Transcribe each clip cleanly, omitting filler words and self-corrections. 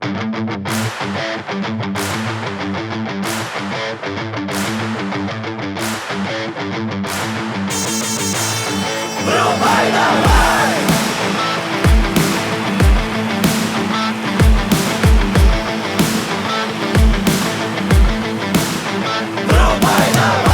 Врубай давай! Врубай давай!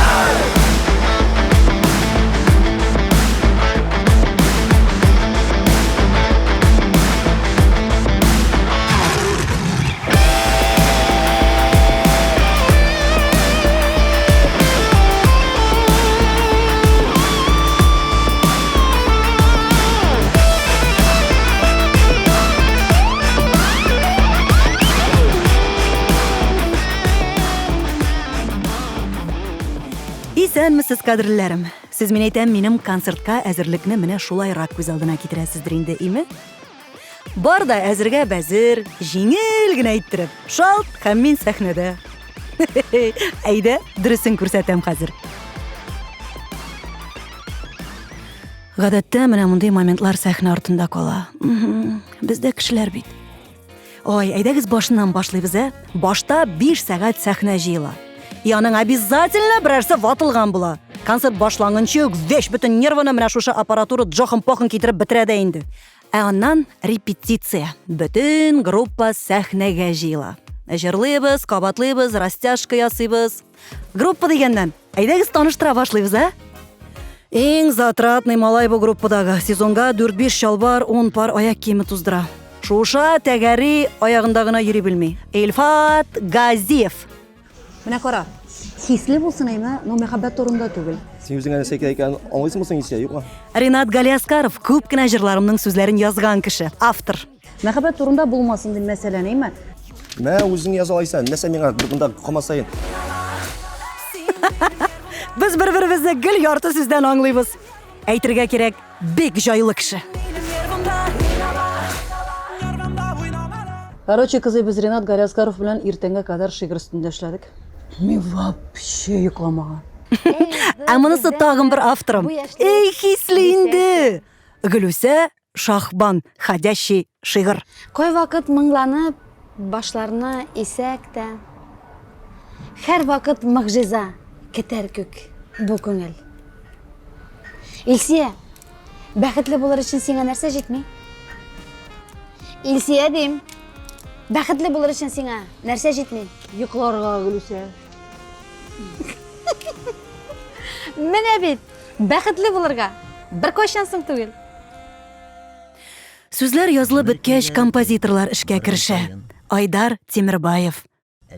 Исәнмесез, кадерлеләрем. Сез мин әйтәм, минем концертка әзерлекне менә шулайрак күз алдына китерәсездер инде, име? Бар да әзергә бәзер, җиңел генә иттереп. Шалт, һәм мин сәхнәдә. Әйдә, дөресен күрсәтәм хәзер. Гадәттә менә мондый моментлар сәхнә артында кала. Без дә кешеләр бит. Ой, әйдәгез башыннан башлыйбыз, ә? Башта 5 сәгать сәхнә җыела. И аның обязательно берәрсе ватылган була. Концерт башланганчы үк вещь бөтен нервыны менә шушы аппаратура джохын-похын китереп бетерә дә инде. Ә аннан репетиция. Бөтен группа сәхнәгә җыела. Җырлыйбыз, кабатлыйбыз, растяжка ясыйбыз. Группа дигәннән, әйдәгез таныштыра башлыйбыз, ә? Иң затратный малай бу группадагы. Сезонга 4-5 чалбар, 10 пар аяк киеме туздыра. Шуша, тәгәри, аягында гына йөри белми. Илфат Газиев. Менә кара, хисле булсын әйме, но мәхәббәт турында түгел. Син үзеңә нәрсә кирәк икәнен аңлыйсыңмы соң, Илсөя, юкмы? Ринат Галиаскаров күп кенә җырларымның сүзләрен язган кеше, автор. Мәхәббәт турында булмасын дим мәсәлән, әйме? Мә, үзең яза алайсың. Нәрсә миңа монда калмас саен. Без бер-беребезне гел ярты сүздән аңлыйбыз. Әйтергә кирәк, бик җайлы кеше. Короче, кызый, без Ренат Галиаскаров белән иртәнгә кадәр шигырь өстендә эшләдек. Мин вообще йокламаган. Ә монысы тагын бер авторым. Эй, хисле инде! Гөлүсә Шахбан, ходящий шигырь. Кайвакыт моңланып, башларны исәк тә, Һәрвакыт могҗиза кетәр күк бу күңел. Илсия, бәхетле булыр өчен сиңа нәрсә җитми? Илсия дим, бәхетле булыр өчен сиңа нәрсә җитми? Йокларга, Гөлүсә. Менә бит, бәхетле булырга беркайчан соң түгел. Сүзләр язылып беткәч, композиторлар эшкә керешә. Айдар Тимербаев.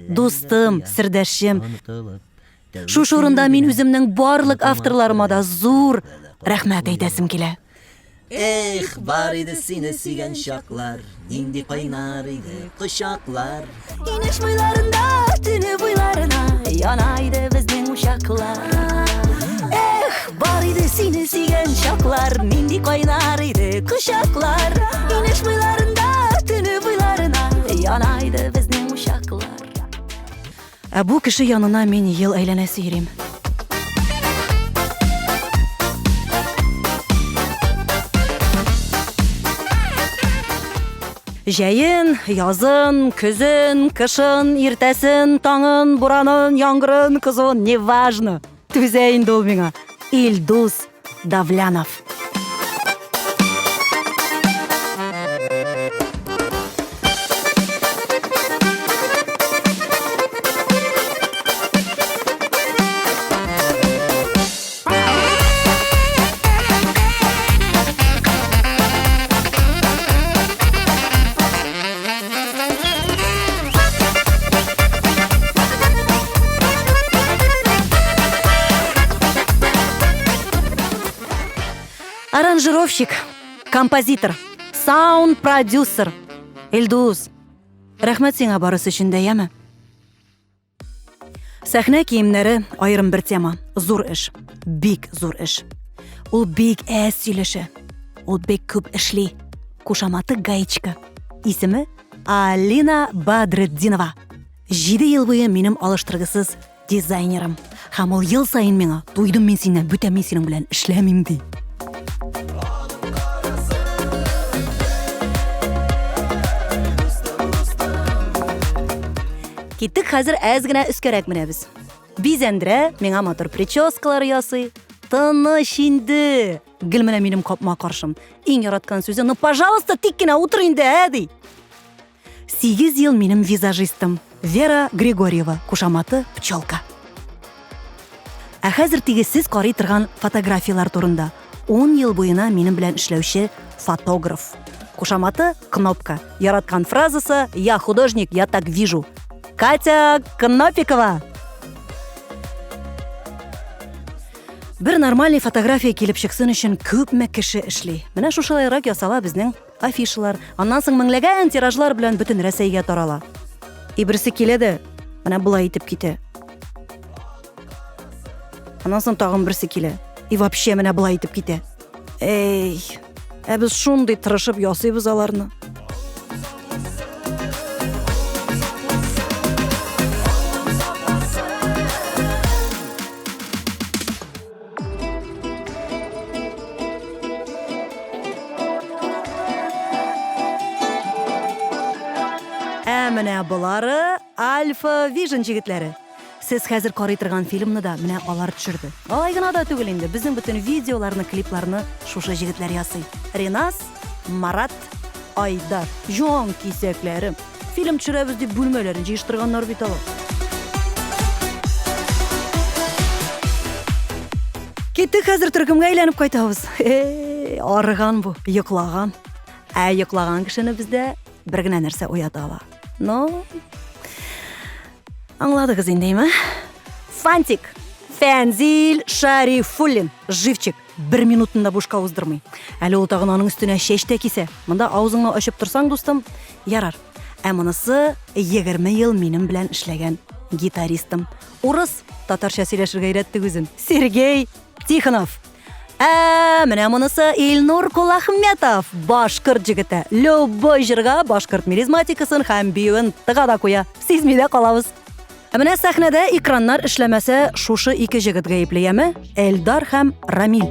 Дустым, сердәшчем. Шушы урында мин үземнең барлык авторларыма да зур рәхмәт әйтәсем килә. Эх, бар иде сине сөйгән чаклар, нинди кайнар иде кочаклар. Инеш буйларында, төне буйларына яна иде безнең учаклар. Эх, бар иде сине сөйгән чаклар, нинди кайнар иде кочаклар. Инеш буйларында, төне буйларына яна иде безнең учаклар. Ә бу кеше янына мин ел әйләнәсе йөрим. Җәен, язын, көзен, кышын, иртәсен, таңын, буранын, яңгырын, кызуын, неважно. Түзә инде ул миңа. Илдус Давлянов. Аранжировщик, композитор, саунд-продюсер Илдус. Рәхмәт сиңа барысы өчен дә, яме. Сәхнә киемнәре аерым бер тема. Зур эш. Бик зур эш. Ул бик әз сөйләшә. Ул бик күп эшли. Кушаматы Гаечка. Исеме Алина Бадретдинова. Җиде ел буе минем алыштыргысыз дизайнерым. Һәм ул ел саен миңа, туйдым мин синнән, бүтән мин синең белән эшләмим, ди. Киттек хәзер әз генә өскәрәк менәбез. Бизәндерә, миңа матур прическалар ясый. Тыныч инде. Гел менә минем капма каршым. Иң яраткан сүзе, ну, пожалуйста, тик кенә утыр инде, ә, ди. Сигез ел минем визажистым. Вера Григорьева, кушаматы Пчелка. Ә хәзер теге сез карый торган фотографияләр турында. 10 ел буена минем белән эшләүче фотограф. Кушаматы Кнопка. Яраткан фразасы «Я художник, я так вижу». Катя Кнопикова. Бер нормальный фотография килеп чыксын өчен күпме кеше эшли. Менә шушылайрак ясала безнең афишалар. Аннан соң меңләгән тиражлар белән бөтен Рәсәйгә тарала. И берсе килә дә, менә болай итеп китә. Аннан соң тагын берсе килә. И вообще менә болай итеп китә. Эй, ә без шундый тырышып ясыйбыз аларны. Ә менә болары Альфа Вижн җегетләре. Сез хәзер карый торган фильмны да менә алар төшерде. Алай гына да түгел инде, безнең бөтен видеоларны, клипларны шушы җегетләр ясый. Ренас, Марат, Айдар. Җан кисәкләрем. Фильм төшерәбез дип бүлмәләрен җыештырганнар бит алар. Киттек хәзер төркемгә әйләнеп кайтабыз. Эй, арыган бу, йоклаган. Ә йоклаган кешене бездә бер генә нәрсә уята ала. Ну, аңладыгыз инде, әйме? Фантик, Фәнзил Шарифуллин, живчик. Бер минутын да бушка уздырмый. Әле ул тагын аның өстенә чәч тә кисә. Монда авызыңны ачып торсаң, дустым, ярар. Ә монысы 20 ел минем белән эшләгән гитаристым. Урыс, татарча сөйләшергә өйрәттек үзен. Сергей Тихонов. Ә менә монысы Илнур Кулахметов, башкорт җегете. Любой җырга башкорт мелизматикасын һәм биюен тыга да куя. Сизми дә калабыз. Ә менә сәхнәдә экраннар эшләмәсә, шушы ике җегет гаепле, яме? Эльдар һәм Рамиль.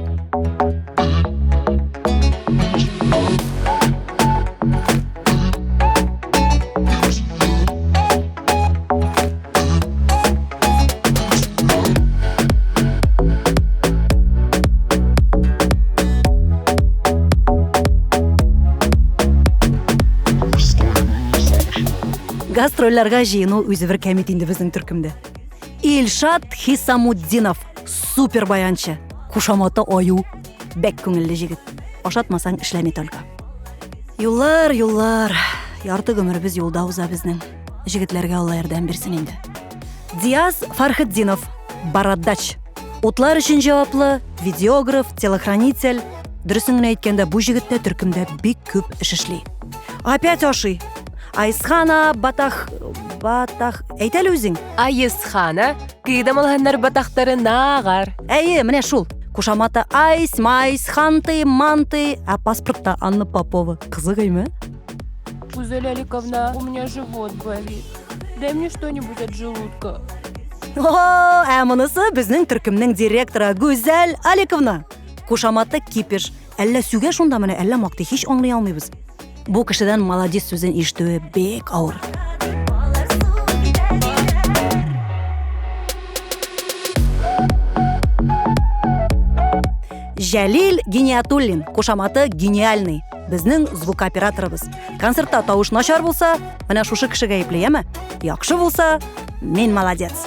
Гастрольләргә җыену үзе бер кәмит инде безнең төркемдә. Илшат Хисамутдинов, супер баянчы, кушаматы Аю, бәк күңелле җегет. Ашатмасаң эшләми только. Юллар, юллар, ярты гомеребез юлда уза безнең. Җегетләргә Алла ярдәм бирсен инде. Диаз Фархетдинов, бородач. Утлар өчен җаваплы, видеограф, телохранитель. Дөресен генә әйткәндә, бу җегет тә төркемдә бик күп эш эшли. Опять ашый. Айсхана Батах... Батах... Әйт әле үзең. Айсхана, кыйдамалганнар батахтары нагар. Әйе, менә шул. Кушаматы Айс, Майс, Ханты, Манты, ә паспортта Анна Попова. Кызык әйме? Гузель Аликовна, у меня живот болит. Дай мне что-нибудь от желудка. О, ә монысы безнең төркемнең директоры Гүзәл Аликовна. Кушаматы Кипиш. Әллә сүгә шунда менә, әллә мактый, һич аңлый алмыйбыз. Бу кешедән молодец сүзен ишетүе бик авыр. Җәлил Гениатуллин, кушаматы Гениальный. Безнең звукооператорыбыз. Концертта тавыш начар булса, менә шушы кеше гаепле, яме? Яхшы булса, мин молодец.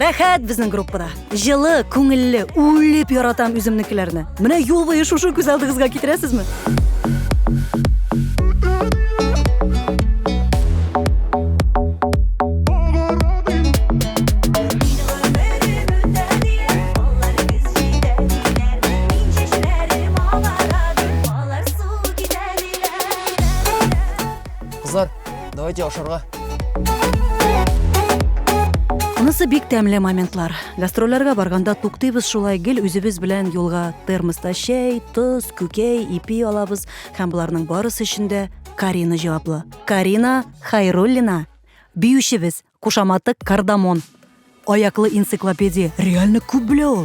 Рәхәт безнең группада. Җылы, күңелле, үлеп яратам үземнекеләрне. Менә юл буе шушы күз алдыгызга китерәсезме? Кызлар, давайте ашарга. Монысы бик тәмле моментлар. Гастрольләргә барганда туктыйбыз шулай, гел үзебез белән юлга термоста чәй, тоз, күкәй, ипи алабыз һәм боларның барысы өчен дә Карина җаваплы. Карина Хайруллина, биючебез. Кушаматы Кардамон. Аяклы энциклопедия реально күп белә ул.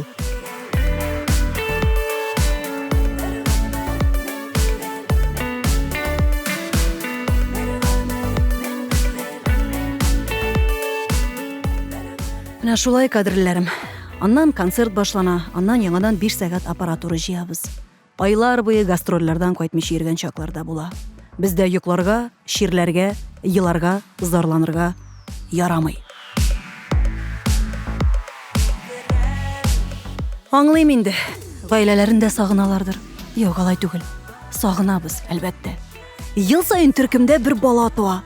Менә шулай, кадерлеләрем. Аннан концерт башлана, аннан яңадан 5 сәгать аппаратура җыябыз. Айлар буе гастрольләрдән кайтмыйча йөргән чаклар да була. Бездә йокларга, чирләргә, еларга, зарланырга ярамый. Аңлыйм инде, гаиләләрен дә сагыналардыр. Юк, алай түгел. Сагынабыз, әлбәттә. Ел саен төркемдә бер бала туа.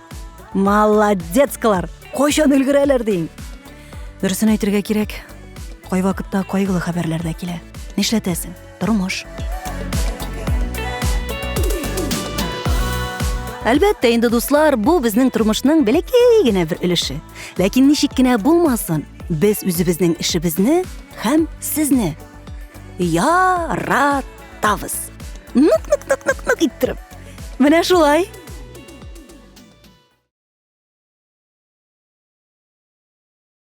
Молодецкалар! Кайчан өлгерәләр дим. Дөресен әйтергә кирәк, кайвакытта кайгылы хәбәрләр дә килә. Нишләтәсең? Тормыш. Әлбәттә инде, дуслар, бу безнең тормышның бәләкәй генә бер өлеше. Ләкин ничек кенә булмасын, без үзебезнең эшебезне һәм сезне яратабыз. Нык-нык-нык-нык-нык иттереп. Менә шулай.